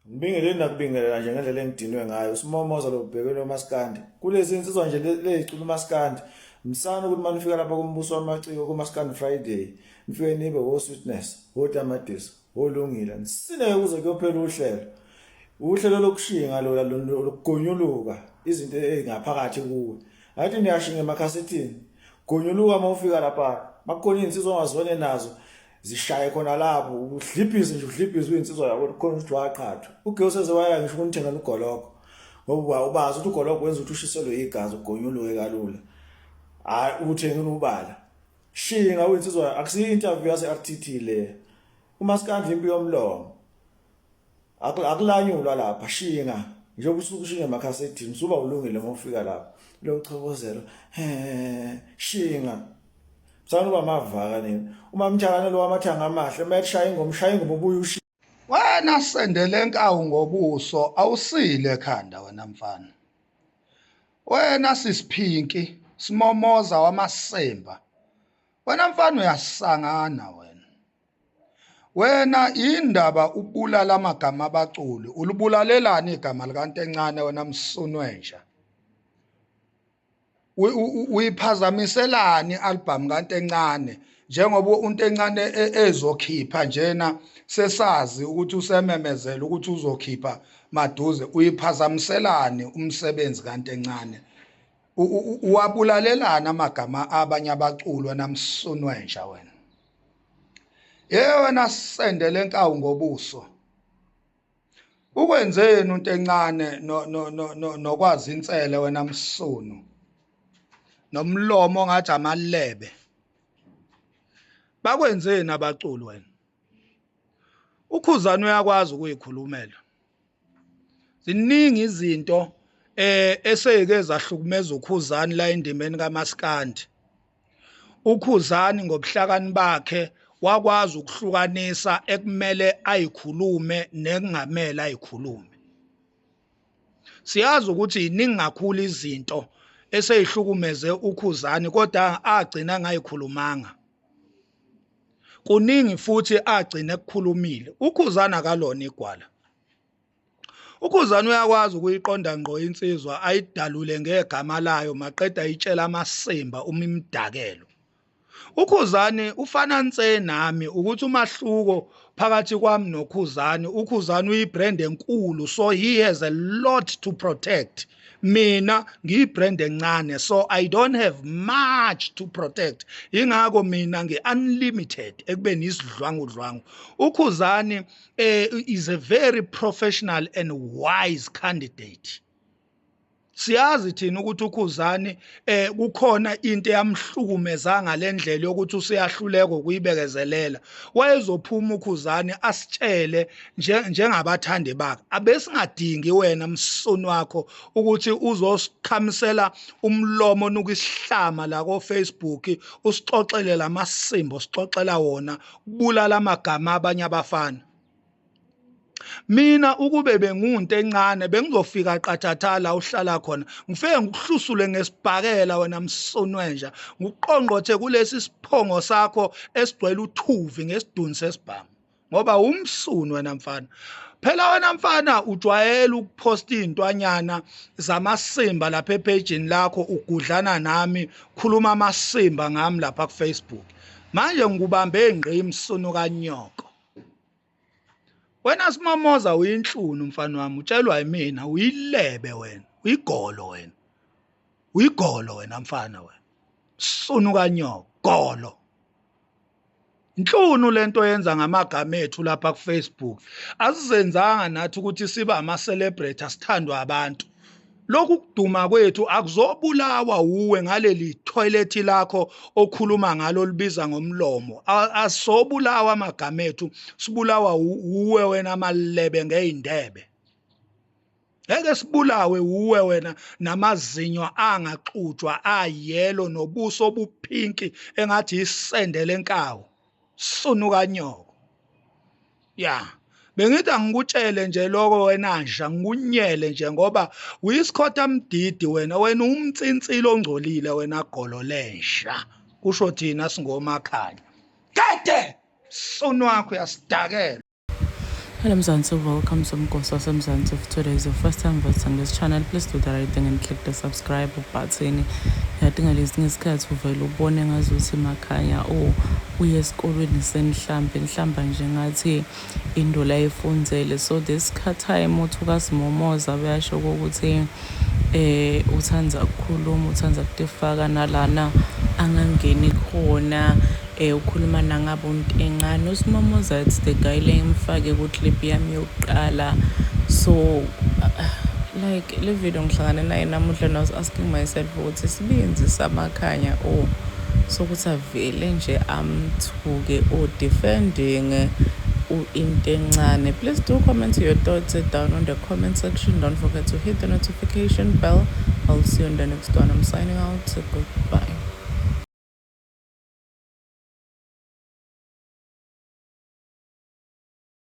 Ngibingelele nakubingelela nje ngendlela engidinwe ngayo usimomoza lobhekene umaskandi kulezi insizwa nje lezicula umaskandi msana ukuthi manifika lapha kumbuso wamaciko kumaskandi Friday nifike nibe wo sweetness wo tamatisi wolungile nisineke kuze kuyophela uhlelo uhlelo lokushinga lola lokugonyuluka izinto ezingaphakathi kuwe ngathi niyashinga emakhasethini gonyuluka uma ufika lapha makukhona izinsizwa ongazone nazo zishaye khona lapho udlibhize nje udlibhize uyinsizwa yabo khona ukuthi waqhathwa uGeo seze waya ngisho ukunithengela ugologo ngoba ubazi ukuthi ugologo wenza ukuthi ushiselwe igazi ugonyuluke kalula hayi uthengile ubala shinga uyinsizwa akusiyo interview yase RTT le umaskandi impi yomlomo akulanyulwa lapha shinga njengoba usuke ushinga emakhasetini usuba ulungile uma ufika lapho lo chobozelo he shinga msana uba mavaka nini uma mthakane lo wamathanga amahle uma eshaya ingoma ushaya ingoma ubuye ushiye Wena sendele nkawu ngobuso awusile ekhanda wena mfana. Wena sisiphinki simomoza wamasemba. Wena mfana uyasangana wena. Wena indaba ubulala amagama abaculi ulibulalelani igama likaNtencane wena msunwenja uyiphazamiselani i-album kaNtencane njengoba uNtencane e, ezokhipha njena sesazi ukuthi usememezela ukuthi uzokhipha maduze uyiphazamiselani umsebenzi kaNtencane uwabulalelani amagama abanye abaculi wena msunwenja wena Ye wena sendele nkawu ngobuso. Ukwenzeni into encane no no no nokwazi insele wena msunu. Nomlomo ongathi amalebe. Bakwenzeni abaculi wena? Ukhuzani uyakwazi ukuyikhulumela. Ziningi izinto eh eseyike zahlukumeza uKhuzani la endimeni kaMaskandi. UKhuzani ngobuhlakani bakhe wakwazi ukuhlukanisa ekumele ayikhulume nekungamele ayikhulume. Siyazi ukuthi yiningi kakhulu izinto eseyihlukumeze uKhuzani kodwa agcina ngayikhulumanga. Kuningi futhi agcine ekukhulumile. UKhuzani akalona igwala. UKhuzani uyakwazi ukuyiqonda ngqo insizwa ayidalule ngegama layo maqeda ayitshela amasimba uma imdakelo. UKhuzani ufana nse nami ukuthi umahluko phakathi kwami noKhuzani, uKhuzani uyibrand enkulu so he has a lot to protect. Mina ngiyibrand encane so I don't have much to protect. Yingakho mina ngi-unlimited ekubeni isidlwangudlwangu. UKhuzani is a very professional and wise candidate. Siyazi thina ukuthi uKhuzani eh kukhona into eyamhlukumeza ngalendlela yokuthi useyahluleka ukuyibekezelela. Wayezophuma uKhuzani asitshele njengabathandi bakhe. Abesingadingi wena msunu wakho ukuthi uzosikhamisela umlomo onuka isihlama la ko Facebook usixoxele lamasimbo sixoxela wona kubulala amagama abanye abafana. Mina ukube bengunto encane bengizofika qathatha la uhlala khona ngifike ngikuhlusule ngesibhakela wena msunwenja ngikuqongqothe kulesi siphongo sakho esigcwele uthuvi ngesiduni sesibhamu ngoba umsunu wena mfana phela wena mfana ujwayele ukuphosta iy'ntwanyana zamasimba lapha ephejini lakho ugudlana nami khuluma amasimba ngami lapha ku-Facebook manje ngikubambe ngqi msunu kanyoko wena simomoza uyinhlunu mfana wami utshelwa yimina uyilebe wena uyigolo wena uyigolo wena mfana wena sunu kanyoko golo Inhlunu lento yenza ngamagama ethu lapha ku Facebook. Asizenzanga nathi ukuthi sibe ama celebrity asithandwa abantu. Lokhu kuduma kwethu akuzobulawa wuwe ngaleli toilet lakho okhuluma ngalo libiza ngomlomo. Asobulawa amagama ethu, sibulawa wuwe wena malebe ngeyindebe. Ngeke sibulawe wuwe wena namazinyo angaxutshwa ayelo nobuso obuphinki engathi isende lenkawu. Sunu kanyoko. Ya. Bengithi angikutshele nje lokho wena nja ngikunyele nje ngoba uyisikhotha mdidi wena wena umntsinsilo ongcolile wena golo lenja kusho thina singomakhanya. Kade sunu wakho uyasidakela. Hello Mzansi, welcome to Mgosi waseMzansi. If today is your first time visiting this channel, please do the right thing and click the subscribe button. Yathi ngalesinye isikhathi uvele ubone ngazuthi makhanya oh uye esikolweni senhlambe nhlamba nje ngathi into la ifunzele. So this time uthuka simomoza uyasho ukuthi eh uthanda ukukhuluma uthanda ukutifaka nalana angangeni khona eh ukhuluma nangabo uNtencane uSimomoza it's the guy le ngimfake ku-clip yami yokuqala so like le video ngihlangane naye namuhla and I was asking myself ukuthi isibinzi samakhanya oh sokuthi avele nje amthuke o defending Intencane. Please do comment your thoughts down on the comment section. Don't forget to hit the notification bell. I'll see you on the next one. I'm signing out. Goodbye.